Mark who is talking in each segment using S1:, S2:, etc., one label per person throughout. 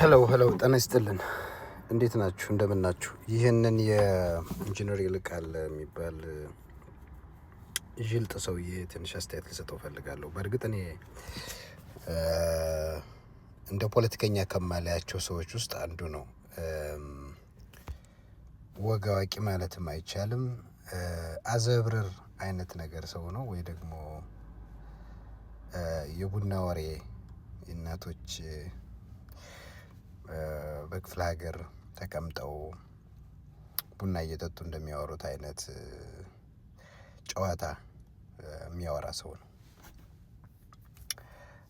S1: Hello, hello፣ ጤና ይስጥልን። እንዴት ናችሁ? እንደምን ናችሁ? ይህንን የኢንጂነር ይልቃል የሚባል ዥልጥ ሰውዬ ትንሽ አስተያየት ልሰጠው እፈልጋለሁ። በእርግጥ እኔ እንደ ፖለቲከኛ ከማላያቸው ሰዎች ውስጥ አንዱ ነው። ወግ አዋቂ ማለትም አይቻልም። አዘብርር አይነት ነገር ሰው ነው ወይ ደግሞ የቡና ወሬ፣ እናቶች በክፍለ ሀገር ተቀምጠው ቡና እየጠጡ እንደሚያወሩት አይነት ጨዋታ የሚያወራ ሰው ነው።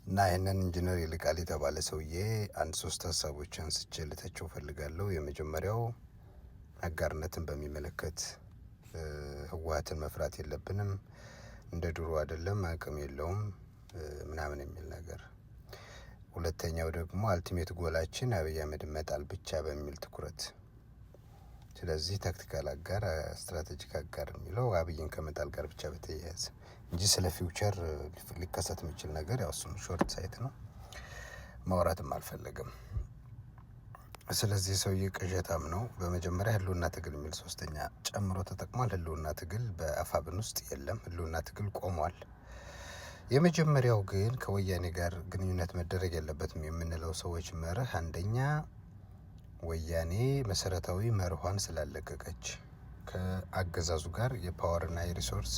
S1: እና ይህንን ኢንጂነር ይልቃል የተባለ ሰውዬ አንድ ሶስት ሀሳቦች አንስቼ ልተቸው እፈልጋለሁ። የመጀመሪያው አጋርነትን በሚመለከት ህወሓትን መፍራት የለብንም፣ እንደ ድሮ አይደለም፣ አቅም የለውም ምናምን የሚል ነገር። ሁለተኛው ደግሞ ultimate goal ኣችን አብይ አህመድን መጣል ብቻ በሚል ትኩረት። ስለዚህ tactical አጋር፣ strategic አጋር የሚለው አብይን ከመጣል ጋር ብቻ በተያያዘ እንጂ ስለ future ሊከሰት የሚችል ነገር ያው እሱም short sight ነው፣ ማውራትም አልፈለግም። ስለዚህ ሰውዬ ቅዠታም ነው። በመጀመሪያ ህልውና ትግል የሚል ሶስተኛ ጨምሮ ተጠቅሟል። ህልውና ትግል በአፋብን ውስጥ የለም። ህልውና ትግል ቆሟል። የመጀመሪያው ግን ከወያኔ ጋር ግንኙነት መደረግ የለበትም የምንለው ሰዎች መርህ፣ አንደኛ ወያኔ መሰረታዊ መርኋን ስላለቀቀች ከአገዛዙ ጋር የ power ና የ resource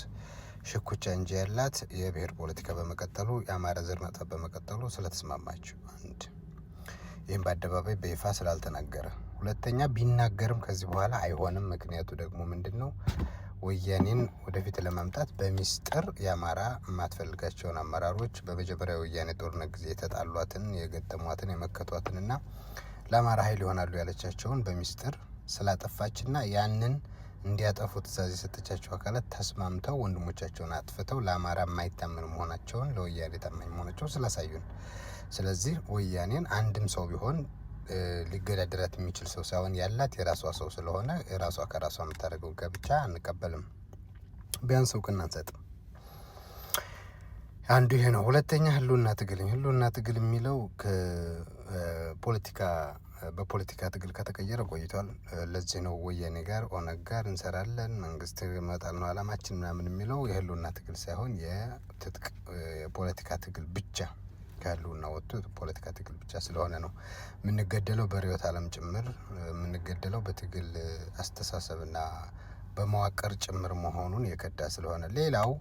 S1: ሽኩቻ እንጂ ያላት የብሔር ፖለቲካ በመቀጠሉ፣ የአማራ ዘር ማጥፋት በመቀጠሉ ስለተስማማችው፣ አንድ ይህም በአደባባይ በይፋ ስላልተናገረ፣ ሁለተኛ ቢናገርም ከዚህ በኋላ አይሆንም። ምክንያቱ ደግሞ ምንድን ነው? ወያኔን ወደፊት ለማምጣት በሚስጥር የአማራ የማትፈልጋቸውን አመራሮች፣ በመጀመሪያ ወያኔ ጦርነት ጊዜ የተጣሏትን፣ የገጠሟትን፣ የመከቷትንና ለአማራ ኃይል ይሆናሉ ያለቻቸውን በሚስጥር ስላጠፋችና ያንን እንዲያጠፉ ትዕዛዝ የሰጠቻቸው አካላት ተስማምተው ወንድሞቻቸውን አጥፍተው ለአማራ የማይታመኑ መሆናቸውን፣ ለወያኔ ታማኝ መሆናቸውን ስላሳዩን። ስለዚህ ወያኔን አንድም ሰው ቢሆን ሊገዳደራት የሚችል ሰው ሳይሆን ያላት የራሷ ሰው ስለሆነ የራሷ ከራሷ የምታደርገው ጋብቻ አንቀበልም፣ ቢያንስ እውቅና አንሰጥም። አንዱ ይሄ ነው። ሁለተኛ ህልውና ትግል፣ ህልውና ትግል የሚለው ከፖለቲካ በፖለቲካ ትግል ከተቀየረ ቆይቷል። ለዚህ ነው ወያኔ ጋር፣ ኦነግ ጋር እንሰራለን፣ መንግስት መጣል ነው አላማችን ምናምን የሚለው የህልውና ትግል ሳይሆን የትጥቅ የፖለቲካ ትግል ብቻ፣ ከህልውና ወጥቶ ፖለቲካ ትግል ብቻ ስለሆነ ነው። የምንገደለው በርዕዮተ ዓለም ጭምር፣ የምንገደለው በትግል አስተሳሰብና በመዋቅር ጭምር መሆኑን የከዳ ስለሆነ። ሌላው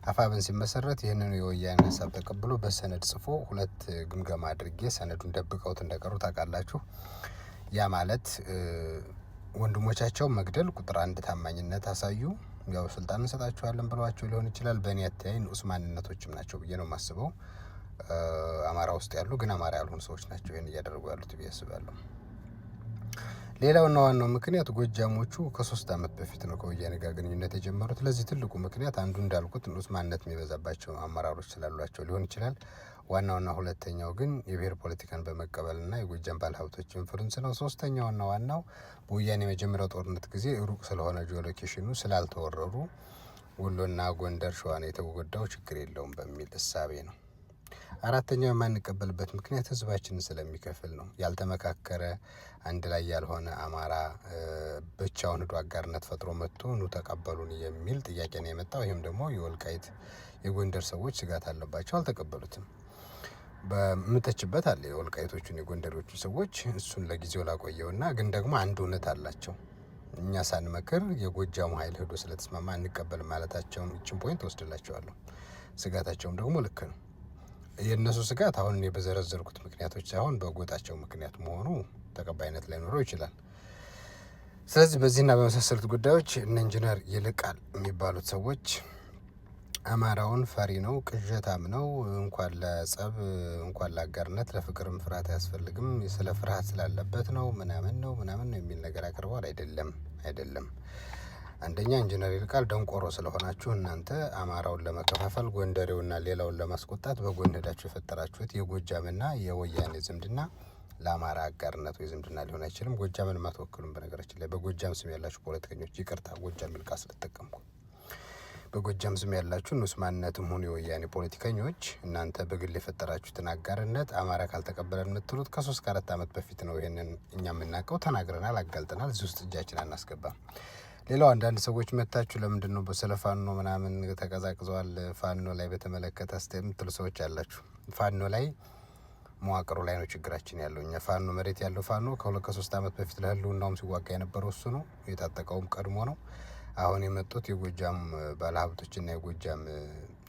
S1: አፋብን ሲመሰረት ይህንኑ የወያኔ ሀሳብ ተቀብሎ በሰነድ ጽፎ ሁለት ግምገማ አድርጌ ሰነዱን ደብቀውት እንደቀሩ ታውቃላችሁ። ያ ማለት ወንድሞቻቸው መግደል ቁጥር አንድ ታማኝነት አሳዩ። ያው ስልጣን እንሰጣችኋለን ብለዋቸው ሊሆን ይችላል። በእኔ አተያይ ንዑስ ማንነቶችም ናቸው ብዬ ነው የማስበው። አማራ ውስጥ ያሉ ግን አማራ ያልሆኑ ሰዎች ናቸው ይህን እያደረጉ ያሉት ብዬ አስባለሁ። ሌላውና ዋናው ምክንያት ጎጃሞቹ ከ3 ዓመት በፊት ነው ከወያኔ ጋር ግንኙነት የጀመሩት። ለዚህ ትልቁ ምክንያት አንዱ እንዳልኩት ንዑስ ማንነት የሚበዛባቸው አመራሮች ስላሏቸው ሊሆን ይችላል። ዋናውና ሁለተኛው ግን የብሔር ፖለቲካን በመቀበልና የጎጃም ባለሀብቶች influence ነው። ሶስተኛውና ዋናው በወያኔ የመጀመሪያው ጦርነት ጊዜ ሩቅ ስለሆነ geolocation ኑ ስላልተወረሩ፣ ወሎና ጎንደር ሸዋ ነው የተጎዳው፣ ችግር የለውም በሚል እሳቤ ነው። አራተኛው የማንቀበልበት ምክንያት ህዝባችንን ስለሚከፍል ነው። ያልተመካከረ፣ አንድ ላይ ያልሆነ አማራ ብቻውን ሂዶ አጋርነት ፈጥሮ መጥቶ ኑ ተቀበሉን የሚል ጥያቄ ነው የመጣው። ይህም ደግሞ የወልቃይት የጎንደር ሰዎች ስጋት አለባቸው፣ አልተቀበሉትም። በምተችበት አለ የወልቃይቶቹን የጎንደሮቹ ሰዎች፣ እሱን ለጊዜው ላቆየውና ግን ደግሞ አንድ እውነት አላቸው። እኛ ሳንመክር የጎጃሙ ኃይል ሄዶ ስለተስማማ አንቀበል ማለታቸውን ይችን point ወስድላቸዋለሁ። ስጋታቸውም ደግሞ ልክ ነው። የእነሱ ስጋት አሁን እኔ በዘረዘርኩት ምክንያቶች ሳይሆን በጎጣቸው ምክንያት መሆኑ ተቀባይነት ላይኖረው ይችላል። ስለዚህ በዚህና በመሳሰሉት ጉዳዮች እነ ኢንጂነር ይልቃል የሚባሉት ሰዎች አማራውን ፈሪ ነው፣ ቅዠታም ነው፣ እንኳን ለጸብ፣ እንኳን ለአጋርነት ለፍቅርም ፍርሃት አያስፈልግም፣ ስለ ፍርሃት ስላለበት ነው ምናምን ነው ምናምን ነው የሚል ነገር አቅርበዋል። አይደለም፣ አይደለም። አንደኛ ኢንጂነር ይልቃል ደንቆሮ ስለሆናችሁ እናንተ አማራውን ለመከፋፈል፣ ጎንደሬውና ሌላውን ለማስቆጣት በጎን ሄዳችሁ የፈጠራችሁት የጎጃምና የወያኔ ዝምድና ለአማራ አጋርነት ወይ ዝምድና ሊሆን አይችልም። ጎጃምን አትወክሉም። በነገራችን ላይ በጎጃም ስም ያላችሁ ፖለቲከኞች ይቅርታ፣ ጎጃም የሚል ቃል ስለተጠቀምኩ። በጎጃም ስም ያላችሁ ንዑስ ማንነትም ሆኑ የወያኔ ፖለቲከኞች፣ እናንተ በግል የፈጠራችሁትን አጋርነት አማራ ካልተቀበለን የምትሉት ከ3 ከ4 ዓመት በፊት ነው። ይህንን እኛ የምናውቀው ተናግረናል፣ አጋልጠናል። እዚህ ውስጥ እጃችን አናስገባም። ሌላው አንዳንድ ሰዎች መታችሁ ለምንድን ነው ስለ ፋኖ ምናምን ተቀዛቅዘዋል፣ ፋኖ ላይ በተመለከተ አስተያየት የምትሉ ሰዎች አላችሁ። ፋኖ ላይ መዋቅሩ ላይ ነው ችግራችን ያለው። እኛ ፋኖ መሬት ያለው ፋኖ ከ2 ከ3 ዓመት በፊት ለህልውናውም ሲዋጋ የነበረው እሱ ነው። የታጠቀውም ቀድሞ ነው። አሁን የመጡት የጎጃም ባለሀብቶችና የጎጃም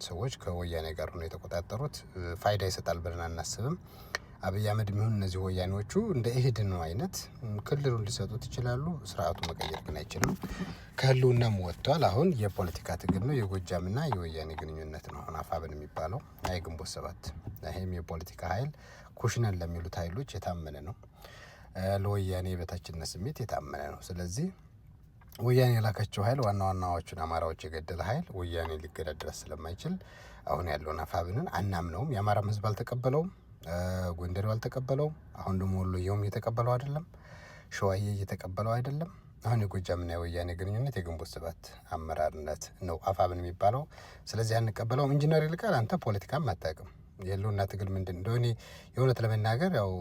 S1: ሰዎች ከወያኔ ጋር ሆነው የተቆጣጠሩት ፋይዳ ይሰጣል ብለን አናስብም። አብይ አህመድ የሚሆን እነዚህ ወያኔዎቹ እንደ ኢህዴን አይነት ክልሉን ሊሰጡት ይችላሉ። ስርዓቱ መቀየር ግን አይችልም። ከህልውናም ወጥቷል። አሁን የፖለቲካ ትግል ነው። የጎጃምና የወያኔ ግንኙነት ነው አሁን አፋብን የሚባለው የግንቦት ሰባት። ይሄም የፖለቲካ ኃይል ኩሽነን ለሚሉት ኃይሎች የታመነ ነው። ለወያኔ የበታችነት ስሜት የታመነ ነው። ስለዚህ ወያኔ የላካቸው ኃይል ዋና ዋናዎቹን አማራዎች የገደለ ኃይል ወያኔ ሊገዳደር ስለማይችል አሁን ያለውን አፋብንን አናምነውም። የአማራም ህዝብ አልተቀበለውም። ጎንደሬው አልተቀበለውም። አሁን ደግሞ ወሎዬውም እየተቀበለው አይደለም። ሸዋዬ እየተቀበለው አይደለም። አሁን የጎጃምና የወያኔ ግንኙነት የግንቦት ሰባት አመራርነት ነው አፋብን የሚባለው። ስለዚህ አንቀበለውም። ኢንጂነር ይልቃል፣ አንተ ፖለቲካም አታውቅም። የህልውና ትግል ምንድን እንደሆነ የእውነት ለመናገር ያው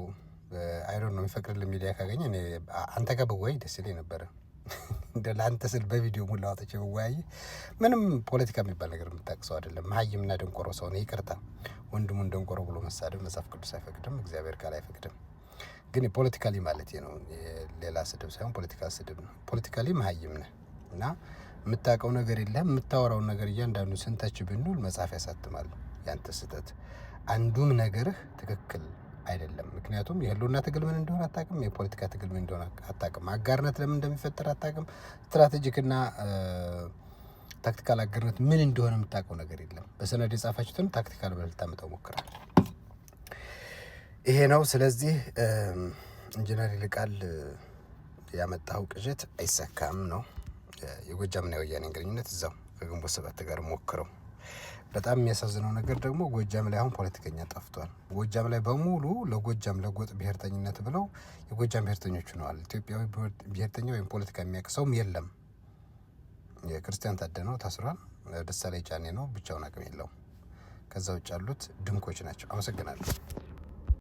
S1: I don't know፣ የሚፈቅድልን ሚዲያ ካገኘ እኔ አንተ ጋር ብወያይ ደስ ይለኝ ነበረ። እንደ ለአንተ ስል በቪዲዮ ሙላ አውጥቼ ብወያይ፣ ምንም ፖለቲካ የሚባል ነገር የምታውቅ ሰው አይደለም። መሀይምና ደንቆሮ ሰው ነው። ይቅርታ፣ ወንድሙን ደንቆሮ ብሎ መሳደብ መጽሐፍ ቅዱስ አይፈቅድም፣ እግዚአብሔር ቃል አይፈቅድም። ግን politically ማለት ነው፣ ሌላ ስድብ ሳይሆን ፖለቲካ ስድብ ነው። Politically መሀይም ነህ እና የምታውቀው ነገር የለህም። የምታወራውን ነገር እያንዳንዱ ስንተች ብንውል መጽሐፍ ያሳትማል። ያንተ ስህተት አንዱም ነገርህ ትክክል አይደለም። ምክንያቱም የህልውና ትግል ምን እንደሆነ አታውቅም። የፖለቲካ ትግል ምን እንደሆነ አታውቅም። አጋርነት ለምን እንደሚፈጠር አታውቅም። Strategic ና tactical አጋርነት ምን እንደሆነ የምታውቀው ነገር የለም። በሰነድ የጻፋችሁትን tactical ብለህ ልታመጣው ሞክራል። ይሄ ነው። ስለዚህ ኢንጂነር ይልቃል፣ ያመጣኸው ቅዠት አይሳካም ነው። የጎጃምና የወያኔን ግንኙነት እዛው ከግንቦት ሰባት ጋር ሞክረው። በጣም የሚያሳዝነው ነገር ደግሞ ጎጃም ላይ አሁን ፖለቲከኛ ጠፍቷል። ጎጃም ላይ በሙሉ ለጎጃም ለጎጥ ብሔርተኝነት ብለው የጎጃም ብሔርተኞች ሆነዋል። ኢትዮጵያዊ ብሔርተኛ ወይም ፖለቲካ የሚያውቅ ሰውም የለም። የክርስቲያን ታደነው ታስሯል። ደሳለኝ ጫኔ ነው፣ ብቻውን አቅም የለውም። ከዛ ውጭ ያሉት ድንኮች ናቸው። አመሰግናለሁ።